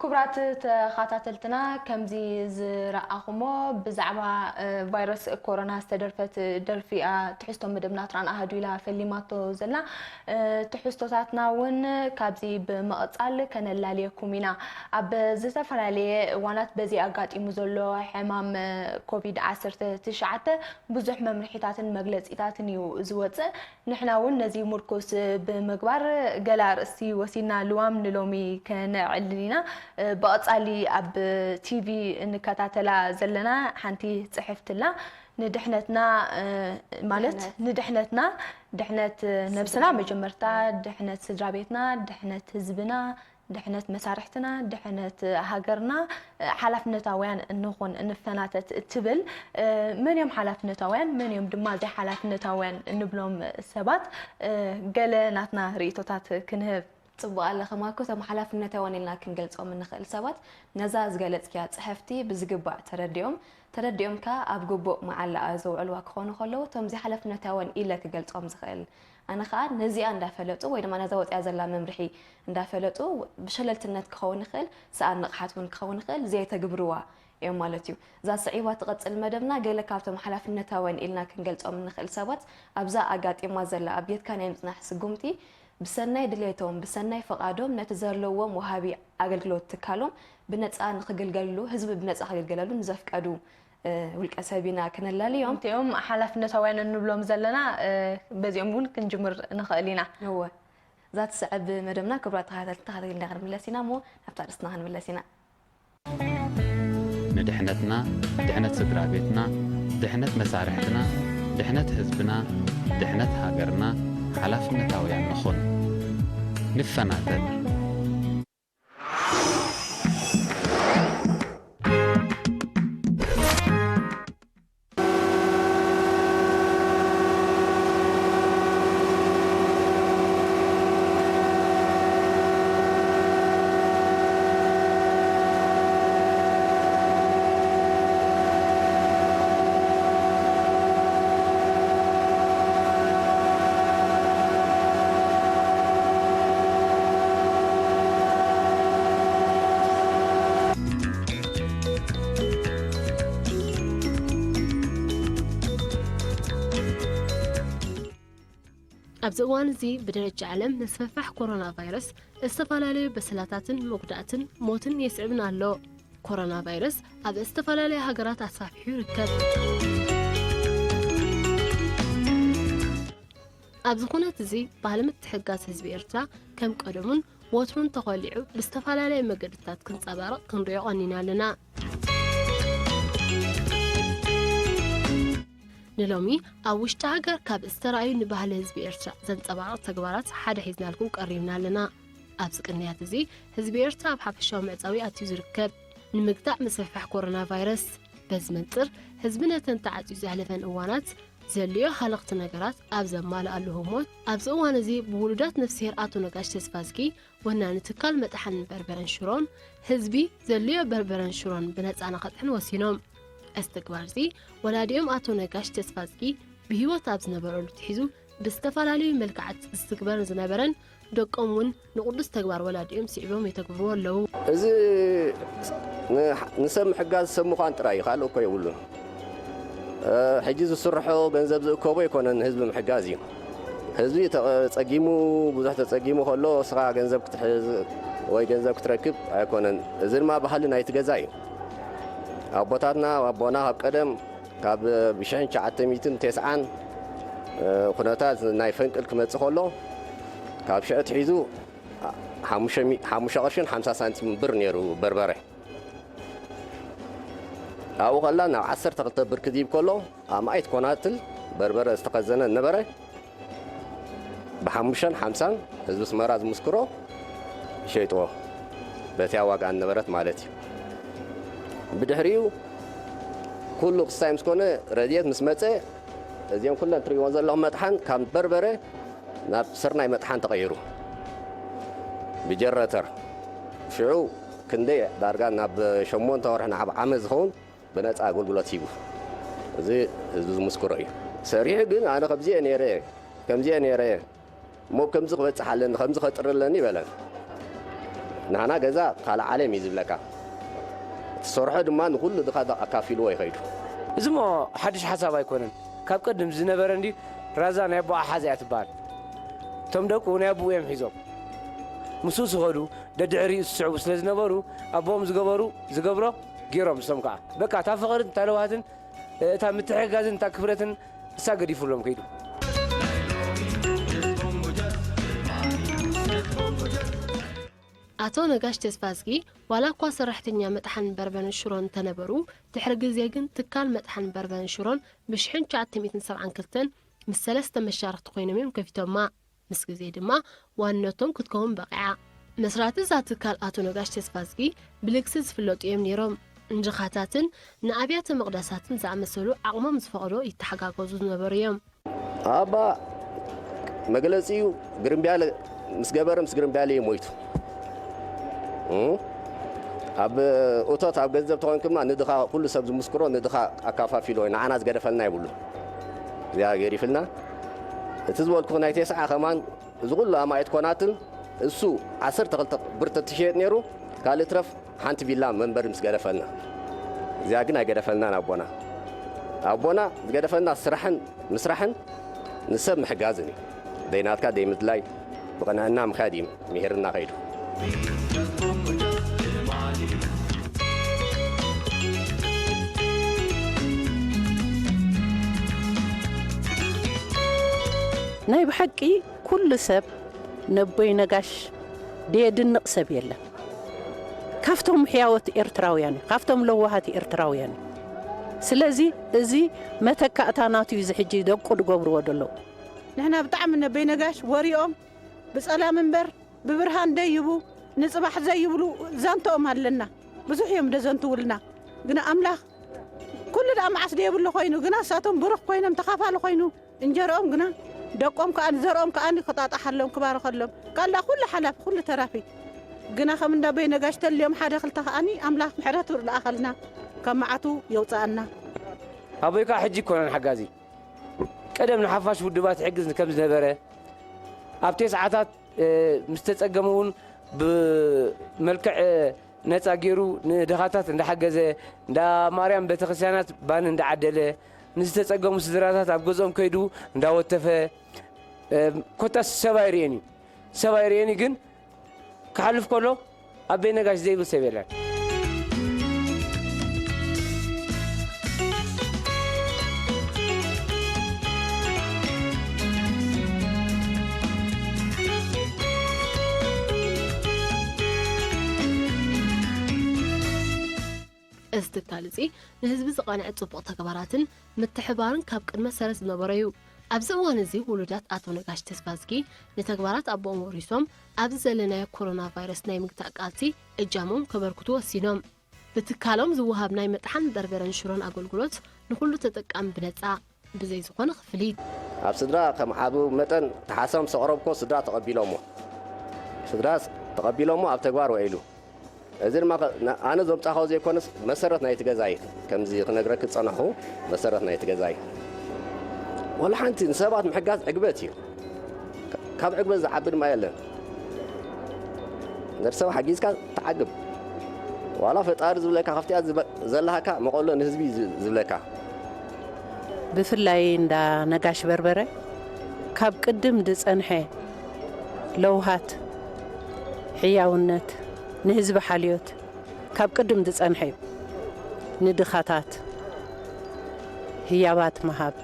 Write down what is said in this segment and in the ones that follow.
ክቡራት ተኸታተልትና፣ ከምዚ ዝረኣኹሞ ብዛዕባ፣ እ፣ ቫይረስ ኮሮና ዝተደርፈት ደርፊ እያ ትሕዝቶ መደብና ትራን ኣሃዱ ኢላ ፈሊማቶ ዘላ። እ፣ ትሕዝቶታትና እውን ካብዚ ብምቕጻል ከነላልየኩም ኢና። ኣብ ዝተፈላለየ እዋናት በዚ ኣጋጢሙ ዘሎ ሕማም ኮቪድ ዓሰርተ ትሽዓተ ብዙሕ መምርሒታትን መግለጺታትን እዩ ዝወጽእ። ንሕና እውን ነዚ ምርኩስ ብምግባር ገለ ኣርእስቲ ወሲድና ልዋም ንሎሚ ከነዕልል ኢና። ብቐጻሊ ኣብ ቲቪ እንከታተላ ዘለና ሓንቲ ጽሕፍቲ ኣላ። ንድሕነትና፣ ማለት ድሕነት። ንድሕነትና፣ ድሕነት ነብስና ስድራ። መጀመርታ፣ ድሕነት ስድራ ቤትና፣ ድሕነት ህዝብና፣ ድሕነት መሳርሕትና፣ ድሕነት ሃገርና፣ ሓላፍነታውያን እንኹን፣ እንፈናተት ትብል። መን እዮም ሓላፍነታውያን፣ መን እዮም ድማ ዘይሓላፍነታውያን እንብሎም ሰባት፣ ገለ ናትና ርእይቶታት ክንህብ። ጽቡቕ ኣለኺ ማኮ፣ እቶም ሓላፍነታውያን ኢልና ክንገልጾም እንኽእል ሰባት፣ ነዛ ዝገለጽክያ ጽሕፍቲ ብዝግባእ ተረዲኦም፣ ተረዲኦም ከኣ ኣብ ግቡእ መዓላኣ ዘውዕልዋ ክኾኑ ከለዉ፣ እቶም ዘይሓላፍነታውያን ኢለ ክገልጾም ዝኽእል ኣነ ኸኣ ነዚኣ እንዳፈለጡ ወይ ድማ ነዛ ወጺኣ ዘላ መምርሒ እንዳፈለጡ ብሸለልትነት ክኸውን ይኽእል፣ ሰኣን ንቕሓት እውን ክኸውን ይኽእል፣ ዘየተግብርዋ እዮም ማለት እዩ። እዛ ስዒባ ትቐጽል መደብና ገለ ካብቶም ሓላፍነታውያን ኢልና ክንገልጾም እንኽእል ሰባት ኣብዛ ኣጋጢማ ዘላ ኣብ ቤትካ ናይ ምጽናሕ ስጉምቲ ብሰናይ ድሌቶም፣ ብሰናይ ፍቓዶም ነቲ ዘለዎም ወሃቢ ኣገልግሎት ትካሎም ብነጻ ንኽግልገልሉ፣ ህዝቢ ብነጻ ክግልገለሉ ንዘፍቀዱ እ፣ ውልቀ ሰብ ኢና ክነላልዮም። እቲኦም ሓላፍነታውያን እንብሎም ዘለና፣ እ፣ በዚኦም እውን ክንጅምር ንኽእል ኢና። እወ። እዛ ትስዕብ መደብና ክቡራት ተኸታተልቲ ተኸታቲልና ክንምለስ ኢና እሞ ናብታ ርእስትና ክንምለስ ኢና። ንድሕነትና፣ ድሕነት ስድራ ቤትና፣ ድሕነት መሳርሕትና፣ ድሕነት ህዝብና፣ ድሕነት ሃገርና ሓላፍነታውያን ንኹን። ንፈናተል። ኣብዚ እዋን እዚ ብደረጃ ዓለም ምስፍሕፋሕ ኮሮና ቫይረስ ዝተፈላለዩ በሰላታትን መጉዳእትን ሞትን የስዕብን ኣሎ። ኮሮና ቫይረስ ኣብ ዝተፈላለያ ሃገራት ኣስፋሕፊሑ ይርከብ። ኣብዚ ኩነት እዚ ባህሊ ምትሕግጋዝ ህዝቢ ኤርትራ ከም ቀደሙን ወትሩን ተኾሊዑ ብዝተፈላለየ መገድታት ክንጸባረቕ ክንሪኦ ቀኒና ኣለና። ንሎሚ ኣብ ውሽጢ ሃገር ካብ ዝተራእዩ ንባህሊ ህዝቢ ኤርትራ ዘንጸባርቕ ተግባራት ሓደ ሒዝናልኩም ቀሪብና ኣለና። ኣብዚ ቅንያት እዚ ህዝቢ ኤርትራ ኣብ ሓፈሻዊ መዕጸዊ ኣትዩ ዝርከብ ንምግታእ ምስፍሕፋሕ ኮሮና ቫይረስ። በዚ መንጽር ህዝቢ ነተን ተዓጽዩ ዘሕለፈን እዋናት ዘድልዮ ሃለኽቲ ነገራት ኣብ ዘማልኣሉ ህሞት፣ ኣብዚ እዋን እዚ ብውሉዳት ነፍስሄር ኣቶ ነጋሽ ተስፋዝጊ ወናኒ ትካል መጥሓንን በርበረን ሽሮን፣ ህዝቢ ዘድልዮ በርበረን ሽሮን ብነጻ ንኸጥሕን ወሲኖም። እዚ ተግባር እዚ ወላዲኦም ኣቶ ነጋሽ ተስፋዝጊ ብህይወት ኣብ ዝነበረሉ ትሒዙ ብዝተፈላለዩ መልክዓት ዝትግበር ዝነበረን ደቆም እውን ንቕዱስ ተግባር ወላዲኦም ስዒቦም የተግብርዎ ኣለዉ። እዚ ን-፣ ንሰብ ምሕጋዝ ሰብ ምዃን ጥራይ እዩ፣ ካልእ እኮ የብሉን። እ፣ ሕጂ ዝስርሖ ገንዘብ ዝእከቦ ኣይኮነን፣ ንህዝቢ ምሕጋዝ እዩ። ህዝቢ ተቐ-፣ ጸጊሙ፣ ብዙሕ ተጸጊሙ ከሎ እስኻ ገንዘብ ክትሕዝ ወይ ገንዘብ ክትረክብ ኣይኮነን። እዚ ድማ ባህሊ ናይቲ ገዛ እዩ። ኣቦታትና፣ ኣቦና ካብ ቀደም ካብ ብሽሕን ትሽዓተ ሚእትን ተስዓን፣ እ፣ ኩነታት ናይ ፈንቅል ክመጽእ ከሎ፣ ካብ ሽዑ ኣትሒዙ፣ ሓሙሽተ ሚ-፣ ሓሙሽተ ቅርሽን ሓምሳ ሳንቲም ብር ነይሩ በርበረ። ኣብኡ ከላ ናብ ዓሰርተ ክልተ ብር ክድይብ ከሎ፣ ኣማኢት ኮናትል በርበረ ዝተኸዘነ ነበረ። ብሓሙሽተን ሓምሳን ህዝቢ ኣስመራ ዝምስክሮ ይሸይጥዎ፣ በቲያ ዋጋ ነበረት ማለት እዩ። ብድሕሪኡ ኩሉ ክስታይ ምስ ኮነ፣ ረድኤት ምስ መጸ፣ እዚኦም ኩለን ትርእይዎ ዘለኹም መጥሓን ካብ በርበረ ናብ ስርናይ መጥሓን ተቐይሩ። ብጀረተር ሽዑ ክንደይ ዳርጋ ናብ ሸሞንተ ወርሒ ናብ ዓመት ዝኸውን ብነጻ ኣገልግሎት ሂቡ። እዚ ህዝቢ ዝምስክሮ እዩ። ሰሪሑ ግን ኣነ ከምዚ እየ ነይረ፣ ከምዚ እየ ነይረ፣ እሞ ከምዚ ክበጽሕ ኣለኒ፣ ከምዚ ከጥሪ ኣለኒ በለን። ንሕና ገዛ ካልእ ዓለም እዩ ዝብለካ። ትሰርሖ ድማ ንኹሉ ድኻ ኣካፊልዎ ይኸይዱ። እዚ እሞ ሓድሽ ሓሳብ ኣይኮነን። ካብ ቀድም ዝነበረ እንዲ ራዛ ናይ ኣቦኣ ሓዛ እያ ትበሃል። እቶም ደቁ ናይ ኣቦኡ እዮም ሒዞም። ምስኡ ዝኸዱ ደድሕሪኡ ዝስዕቡ ስለ ዝነበሩ ኣቦኦም ዝገበሩ ዝገብሮ ገይሮም። እሶም ከዓ በቃ እታ ፍቕርን እታ ለውሃትን እታ ምትሕግጋዝን እታ ክብረትን እሳ ገዲፉሎም ከይዱ። ኣቶ ነጋሽ ተስፋዝጊ ዋላ እኳ ሰራሕተኛ መጥሓን በርበረን ሽሮን እንተነበሩ፣ ድሕሪ ግዜ ግን ትካል መጥሓን በርበረን ሽሮን ብሽሕን ትሽዓተ ሚእትን ሰብዓን ክልተን ምስ ሰለስተ መሻርኽቲ ኮይኖም እዮም ከፊቶማ። ምስ ግዜ ድማ ዋንነቶም ክትከውን በቒዓ። መስራቲ እዛ ትካል ኣቶ ነጋሽ ተስፋዝጊ ብልግሲ ዝፍለጡ እዮም ነይሮም። ንድኻታትን ንኣብያተ መቕደሳትን ዝኣመሰሉ ዓቕሞም ዝፈቕዶ ይተሓጋገዙ ዝነበሩ እዮም። ኣባ መግለጺኡ ግርምብያለ ምስ ገበረ ምስ ግርምብያለ እዩ ሞይቱ። እም? ኣብ እቶት ኣብ ገንዘብ ተኾንክማ ንድኻ ኩሉ ሰብ ዝምስክሮ ንድኻ ኣካፋፊሎ ንዓና ዝገደፈልና ይብሉ። እዚኣ ገዲፍልና። እቲ ዝበልኩ ናይ ቴስዓ ከማን እዚ ኩሉ ኣማኢት ኮናትን እሱ ዓሰርተ ክልተ ብር ተትሽየጥ ነይሩ ካልእ ትረፍ ሓንቲ ቪላ መንበሪ ምስ ገደፈልና። እዚኣ ግን ኣይገደፈልናን ኣቦና። ኣቦና ዝገደፈልና ስራሕን ምስራሕን ንሰብ ምሕጋዝን እዩ። ደይናትካ ደይ ምድላይ ብቕንዕና ምኻድ እዩ ምሂርና ከይዱ። ናይ ብሓቂ ኩሉ ሰብ ነቦይ ነጋሽ ደየድንቕ ሰብ የለን። ካብቶም ሕያዎት ኤርትራውያን እዩ፣ ካብቶም ለዋሃት ኤርትራውያን እዩ። ስለዚ እዚ መተካእታ ናቱ እዩ፣ እዚ ሕጂ ደቁ ዝገብርዎ ዘለዉ። ንሕና ብጣዕሚ ነቦይ ነጋሽ ወሪኦም ብጸላም እምበር ብብርሃን ደይቡ ንጽባሕ ዘይብሉ ዛንተኦም ኣለና። ብዙሕ እዮም ደዘንትውልና። ግና ኣምላኽ ኩሉ ደኣ መዓስ ደየብሉ ኮይኑ፣ ግና እሳቶም ብሩኽ ኮይኖም ተኻፋሊ ኮይኑ እንጀርኦም ግና ደቆም ከኣ ንዘርኦም ከኣ ክጣጣሓሎም ክባርኸሎም ካልዳ ኩሉ ሓላፊ ኩሉ ተራፊ ግና ከም እንዳ በይ ነጋሽ ተልዮም ሓደ ክልተ ከኣኒ ኣምላኽ ምሕረቱ ልኣኸልና ካብ መዓቱ የውፅኣና። ኣቦይ ከዓ ሕጂ ይኮነን ሓጋዚ ቀደም ንሓፋሽ ውድባት ይሕግዝ ከም ዝነበረ ኣብ ቴስዓታት ምስ ተጸገሙ እውን ብመልክዕ ነጻ ገይሩ ንድኻታት እንዳሓገዘ፣ እንዳ ማርያም ቤተክርስትያናት ባኒ እንዳዓደለ፣ ንዝተጸገሙ ስድራታት ኣብ ገዝኦም ከይዱ እንዳወተፈ፣ ኮታስ ሰብ ኣይርእየን እዩ። ሰብ ኣይርእየን እዩ፣ ግን ክሓልፍ ከሎ ኣቤ ነጋሽ ዘይብል ሰብ የለን። እዚ ትካል እዚ ንህዝቢ ዝቐንዐ ጽቡቕ ተግባራትን ምትሕባርን ካብ ቅድመ ሰረት ዝነበሮ እዩ። ኣብዚ እዋን እዚ ውሉዳት ኣቶ ነጋሽ ተስፋዝጊ ንተግባራት ኣቦኦም ወሪሶም ኣብዚ ዘለናዮ ኮሮና ቫይረስ ናይ ምግታእ ቃልሲ እጃሞም ከበርክቱ ወሲኖም። ብትካሎም ዝወሃብ ናይ መጥሓን በርበረን ሽሮን ኣገልግሎት ንኹሉ ተጠቃሚ ብነጻ ብዘይ ዝኾነ ክፍሊት። ኣብ ስድራ ከም ዓቢ መጠን ተሓሳም ዘቕረብኮ ስድራ ተቐቢሎሞ። ስድራ ተቐቢሎሞ ኣብ ተግባር ውዒሉ። እዚ ድማ ኣነ ዘምጻእካዮ ዘይኮነስ መሰረት ናይቲ ገዛ እዩ። ከምዚ ክነግረኪ ዝጸናሕኩ መሰረት ናይቲ ገዛ እዩ። ወላ ሓንቲ ንሰባት ምሕጋዝ ዕግበት እዩ። ካብ ዕግበት ዝዓቢ ድማ የለን። ነቲ ሰብ ሓጊዝካ ትዓግብ። ዋላ ፈጣሪ ዝብለካ ካብቲኣ ዘለሃካ መቐሎ ንህዝቢ ዝብለካ። ብፍላይ እንዳ ነጋሽ በርበረ ካብ ቅድም ዝጸንሐ ለውሃት፣ ሕያውነት፣ ንህዝቢ ሓልዮት ካብ ቅድም ዝጸንሐ እዩ። ንድኻታት ህያባት ምሃብ፣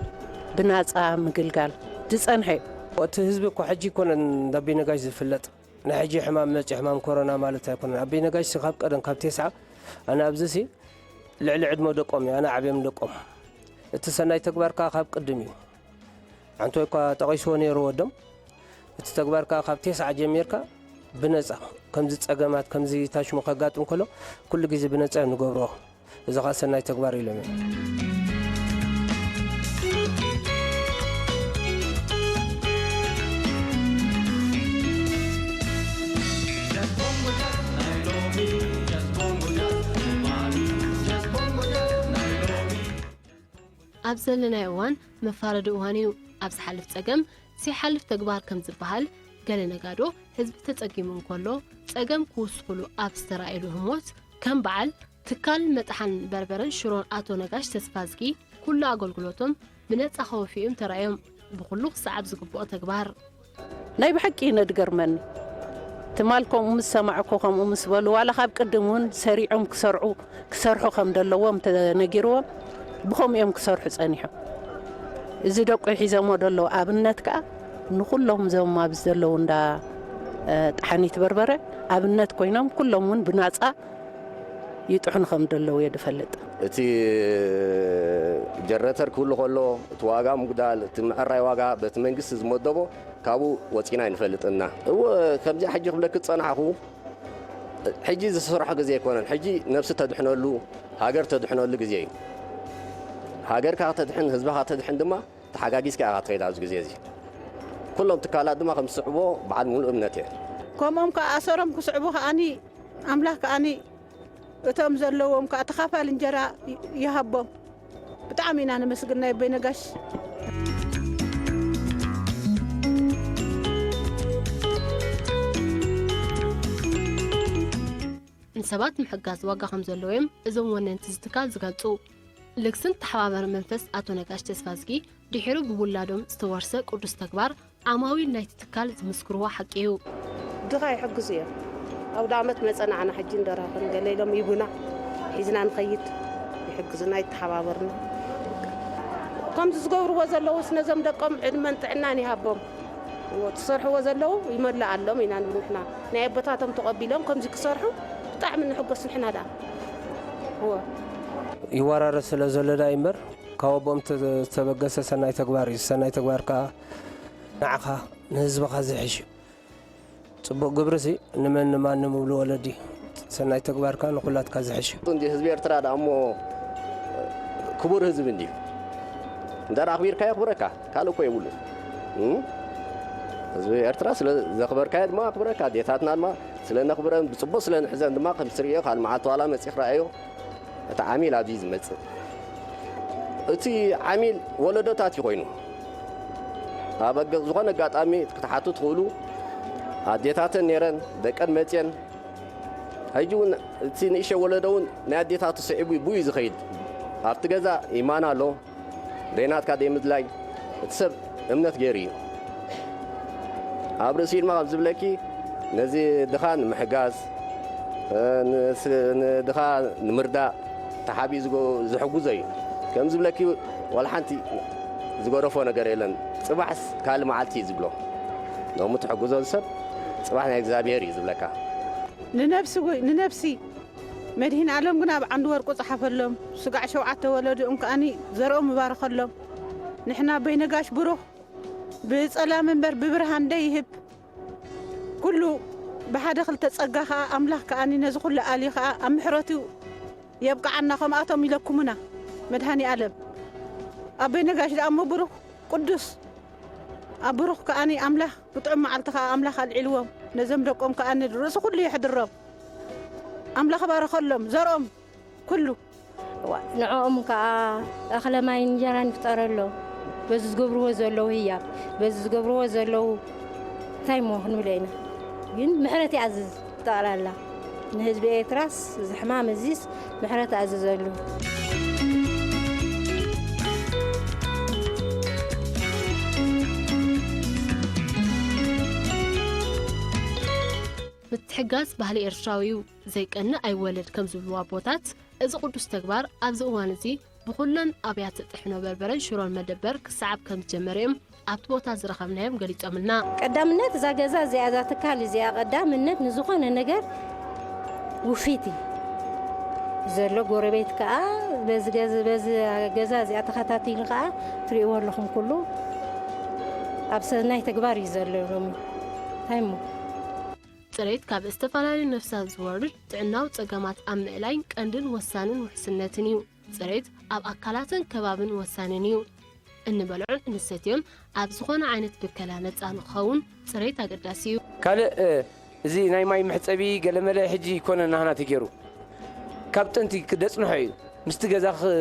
ብናጻ ምግልጋል ዝጸንሐ እዩ። እቲ ህዝቢ እኮ ሕጂ ይኮነን እንዳቤ ነጋሽ ዝፍለጥ። ናይ ሕጂ ሕማም መጺ ሕማም ኮሮና ማለት ኣይኮነን። ኣቤ ነጋሽ ካብ ቀደም ካብ ቴስዓ ኣነ ኣብዚ ሲ ልዕሊ ዕድመ ደቆም እዩ ኣነ ዓብዮም ደቆም። እቲ ሰናይ ተግባር ከኣ ካብ ቅድም እዩ። ዓንቶይ እኳ ጠቒስዎ ነይሩ ወዶም። እቲ ተግባር ከኣ ካብ ቴስዓ ጀሚርካ ብነጻ ከምዚ ጸገማት ከምዚ ታሽሙ ከጋጥም ከሎ ኩሉ ግዜ ብነጻ እዮም ንገብርዎ። እዚ ኸኣ ሰናይ ተግባር ኢሎም እዮም። ኣብ ዘለናዮ እዋን መፋረዲ እዋን እዩ። ኣብ ዝሓልፍ ጸገም ዘይሓልፍ ተግባር ከም ዝበሃል ገለ ነጋዶ ህዝቢ ተጸጊሙ እንከሎ ጸገም ክውስኹሉ ኣብ ዝተራእየሉ ህሞት፣ ከም በዓል ትካል መጥሓን በርበረን ሽሮን ኣቶ ነጋሽ ተስፋዝጊ፣ ኩሉ ኣገልግሎቶም ብነጻ ከወፍዩም ተራእዮም። ብኹሉ ክሰዓብ ዝግብኦ ተግባር። ናይ ብሓቂ እዩ ነድገርመኒ። ትማል ከምኡ ምስ ሰማዕኩ፣ ከምኡ ምስ በሉ፣ ዋላ ካብ ቅድም እውን ሰሪዖም ክሰርዑ፣ ክሰርሑ ከም ዘለዎም ተነጊርዎም፣ ብኸምኡ እዮም ክሰርሑ ጸኒሖም። እዚ ደቁ ሒዘሞ ዘለዉ ኣብነት ከኣ ንኹሎም እዞም ኣብዚ ዘለዉ እንዳ፣ እ፣ ጠሓኒት በርበረ ኣብነት ኮይኖም፣ ኩሎም እውን ብናጻ ይጥሕኑ ከም ዘለዉ እየ ዝፈልጥ። እቲ ጀነሬተር ክህሉ ከሎ፣ እቲ ዋጋ ምጉዳል፣ እቲ ምዕራይ ዋጋ በቲ መንግስቲ ዝመደቦ ካብኡ ወጺና ኣይንፈልጥና። እወ፣ ከምዚኣ ሕጂ ክብለኪ ዝጸናሕኩ፣ ሕጂ ዝስርሖ ግዜ ኣይኮነን። ሕጂ ነብሲ ተድሕነሉ፣ ሃገር ተድሕነሉ ግዜ እዩ። ሃገርካ ከተድሕን፣ ህዝብኻ ከተድሕን ድማ ተሓጋጊዝካ ኢኻ ትኸይድ ኣብዚ ግዜ እዚ። ኩሎም ትካላት ድማ ከም ዝስዕቦ በዓል ሙሉእ እምነት እየ። ከምኦም ከኣ ኣሰሮም ክስዕቡ ከኣኒ፣ ኣምላኽ ከኣኒ እቶም ዘለዎም ከኣ ተኻፋል እንጀራ ይ-፣ ይሃቦም። ብጣዕሚ ኢና ነመስግን ናይ ኣቦይ ነጋሽ። ንሰባት ምሕጋዝ ዋጋ ከም ዘለዎ እዮም እዞም ወነንቲ እዚ ትካል ዝገልጹ። ልግስን ተሓባባሪ መንፈስ ኣቶ ነጋሽ ተስፋዝጊ ድሒሩ ብውላዶም ዝተወርሰ ቅዱስ ተግባር ዓማዊል ናይቲ ትካል ዝምስክርዎ ሓቂ እዩ። ድኻ ይሕግዙ እዮም። ኣውደ ዓመት መጸ ንዓና ሕጂ እንደራኸን ገለ ኢሎም ይቡና፣ ሒዝና ንኸይድ፣ ይሕግዙና፣ ይተሓባበሩና። ከምዚ ዝገብርዎ ዘለዉስ ነዞም ደቆም ዕድመን ጥዕናን ይሃቦም። እዎ፣ ትሰርሕዎ ዘለዉ ይመልኣሎም ኢና ንብል ንሕና። ናይ ኣቦታቶም ተቐቢሎም ከምዚ ክሰርሑ ብጣዕሚ ንሕጎስ ንሕና ደኣ። እዎ። ይወራረስ ስለ ዘሎ ደኣ እምበር፣ ካብ ኣቦኦም ተ-፣ ዝተበገሰ ሰናይ ተግባር እዩ። ሰናይ ተግባር ከኣ ንዓኻ፣ ንህዝብኻ ዝሕሽ እዩ። ጽቡቕ ግብርሲ ንመን ንማን ንምብሉ ወለዲ፣ ሰናይ ተግባርካ ንኹላትካ ዝሕሽ እዩ። እንዲ ህዝቢ ኤርትራ ደኣ እሞ ክቡር ህዝቢ እንድዩ። እንድሕር ኣኽቢርካዮ የኽብረካ፣ ካልእ እኮ የብሉን። እም? ህዝቢ ኤርትራ ስለ ዘኽበርካዮ ድማ ኣኽብረካ፣ ኣዴታትና ድማ ስለ ነኽብረን፣ ብጽቡቕ ስለ ንሕዘን ድማ ከም ትርእዮ ካልእ መዓልቲ ዋላ መጺእኻ ርኣዮ። እቲ ዓሚል ኣብዚ እዩ ዝመጽእ። እቲ ዓሚል ወለዶታት እዩ ኮይኑ። ኣብ ኣገ-፣ ዝኾነ ኣጋጣሚ ክትሓቱ ትኽእሉ። ኣዴታተን ነይረን፣ ደቀን መጽየን። ሕጂ እውን እቲ ንእሽተይ ወለዶ እውን ናይ ኣዴታቱ ስዒቡ ብኡ እዩ ዝኸይድ። ኣብቲ ገዛ ይማን ኣሎ። ደይናትካ ደይምድላይ እቲ ሰብ እምነት ገይሩ እዩ። ኣብ ርእሲ ድማ ከም ዝብለኪ ነዚ ድኻ ንምሕጋዝ፣ እ፣ ንስ-፣ ንድኻ ንምርዳእ ተሓቢኡ ዝጎ-፣ ዝሕግዞ እዩ። ከም ዝብለኪ ዋላ ሓንቲ ዝገደፎ ነገር የለን። ጽባሕስ ካልእ መዓልቲ እዩ ዝብሎ። ሎሚ ትሕግዞ ሰብ ጽባሕ ናይ እግዚኣብሔር እዩ ዝብለካ። ንነብሲ ወይ ንነብሲ መድህን ኣለም ግን ኣብ ዓንዲ ወርቁ ጸሓፈሎም። ስጋዕ ሸውዓተ ወለድኦም ከኣኒ ዘርኦም ይባርኸሎም። ንሕና ኣቦይ ነጋሽ ብሩኽ ብጸላም እምበር ብብርሃን ደይህብ። ኩሉ ብሓደ ክልተ ጸጋ ከኣ ኣምላኽ ከኣኒ ነዚ ኩሉ ኣልዩ ከኣ ኣብ ምሕረቱ የብቅዓና ከምኣቶም ኢለኩምና መድሃኒ ኣለም። ኣቦይ ነጋሽ ደኣ እሞ ብሩኽ ቅዱስ ኣብ ብሩኽ ከኣኒ ኣምላኽ ብጥዑም መዓልቲ ከኣ ኣምላኽ ኣልዒልዎም። ነዞም ደቆም ከኣኒ ርእሲ ኩሉ የሕድሮም። ኣምላኽ ባረኸሎም ዘርኦም ኩሉ። እዋ፣ ንዕኦም ከኣ እኽለ ማይን እንጀራን ይፍጠረሎም። በዚ ዝገብርዎ ዘለዉ ህያብ፣ በዚ ዝገብርዎ ዘለዉ እንታይ እሞ ክንብሎ ኢና? ግን ምሕረት ይኣዝዝ ብጠቕላላ። ንህዝቢ ኤርትራስ እዚ ሕማም እዚስ ምሕረት ኣዝዘሉ። ምትሕጋዝ ባህሊ ኤርትራዊ እዩ፣ ዘይቀንእ ኣይወለድ ከም ዝብሉ ኣቦታት፣ እዚ ቅዱስ ተግባር ኣብዚ እዋን እዚ ብኹለን ኣብያተ ጥሕኖ በርበረን ሽሮን መደበር ክሰዓብ ከም ዝጀመረ እዮም ኣብቲ ቦታ ዝረኸብናዮም ገሊጾምልና። ቀዳምነት እዛ ገዛ እዚኣ፣ እዛ ትካል እዚኣ ቀዳምነት ንዝኾነ ነገር ውፊት እዩ ዘሎ። ጎረቤት ከኣ በዚ ገዝ-፣ በዚ ገዛ እዚኣ ተኸታቲሉ ከኣ ትርእይዎ ኣለኹም፣ ኩሉ ኣብ ሰናይ ተግባር እዩ ዘሎ ሎሚ። እንታይ እሞ? ጽሬት ካብ ዝተፈላለዩ ነፍሳት ዝወርድ ጥዕናዊ ጸገማት ኣብ ምእላይ ቀንድን ወሳንን ውሕስነትን እዩ። ጽሬት ኣብ ኣካላትን ከባብን ወሳንን እዩ። እንበልዖን እንሰትዮን ኣብ ዝኾነ ዓይነት ብከላ ነጻ ንክኸውን ጽሬት ኣገዳሲ እዩ። ካልእ፣ እ፣ እዚ ናይ ማይ መሕጸቢ ገለመለ ሕጂ ይኮነ ናህና ተገይሩ። ካብ ጥንቲ ክደጽንሖ እዩ። ምስቲ ገዛ ክ-፣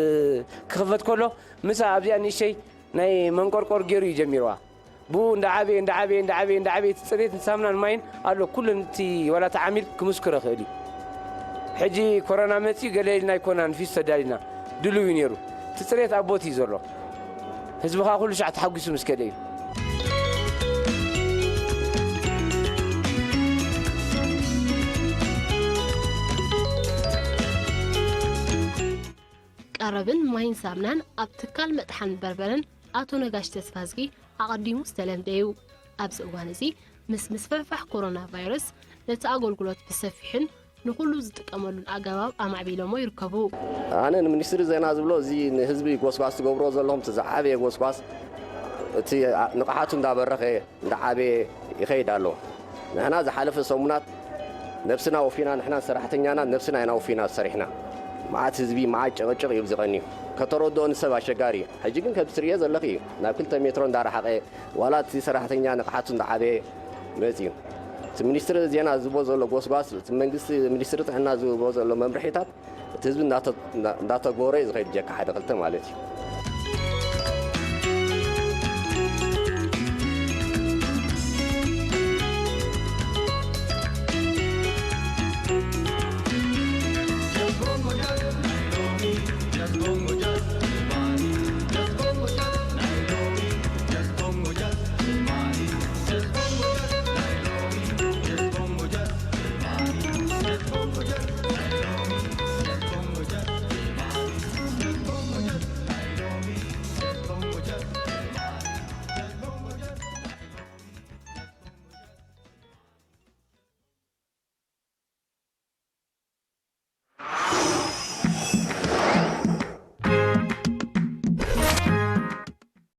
ክኽፈት ከሎ፣ ምሳ ኣብዚኣ ንእሽተይ ናይ መንቆርቆር ገይሩ እዩ ጀሚርዋ። ብኡ እንዳዓበየ እንዳዓበየ እንዳዓበየ እንዳዓበየ እቲ ፅሬትን ሳምናን ማይን ኣሎ። ኩሉ እቲ ዋላ እቲ ዓሚል ክምስክሮ ይኽእል እዩ። ሕጂ ኮሮና መፂኡ ገለ ኢልና ኣይኮናን ፊስቶ ኣዳሊና፣ ድልው እዩ ነይሩ። እቲ ፅሬት ኣብ ቦት እዩ ዘሎ። ህዝቢ ከዓ ኩሉ ሻዕ ተሓጒሱ ምስ ከደ እዩ። ቀረብን ማይን ሳምናን ኣብ ትካል መጥሓን በርበረን ኣቶ ነጋሽ ተስፋዝጊ ኣቐዲሙ ዝተለምደ እዩ። ኣብዚ እዋን እዚ ምስ ምስፍሕፋሕ ኮሮና ቫይረስ ነቲ ኣገልግሎት ብሰፊሕን ንኹሉ ዝጥቀመሉን ኣገባብ ኣማዕቢሎሞ ይርከቡ። ኣነ ንሚኒስትሪ ዜና ዝብሎ እዚ ንህዝቢ ጎስጓስ ትገብሮ ዘለኹም እቲ ዝዓበየ ጎስጓስ እቲ ንቕሓቱ እንዳበረኸ እንዳዓበየ ይኸይድ ኣሎ። ንሕና ዝሓለፈ ሰሙናት ነብስና ወፊና ንሕና ሰራሕተኛና ነብስና ኢና ወፊና ሰሪሕና። መዓት ህዝቢ መዓት ጭቕጭቕ እዩ ዝቐንዩ። ከተረድኦ ንሰብ ኣሸጋሪ እዩ። ሕጂ ግን ከም ትርእዮ ዘለኺ እዩ። ናብ ክልተ ሜትሮ እንዳረሓቐ ዋላ እቲ ሰራሕተኛ ንቕሓቱ እንዳዓበየ መፅዩ። እቲ ሚኒስትሪ ዜና ዝቦ ዘሎ ጎስጓስ እቲ መንግስቲ ሚኒስትሪ ጥዕና ዝቦ ዘሎ መምርሒታት እቲ ህዝቢ እንዳተጎረ እዩ ዝኸይድ ጀካ ሓደ ክልተ ማለት እዩ።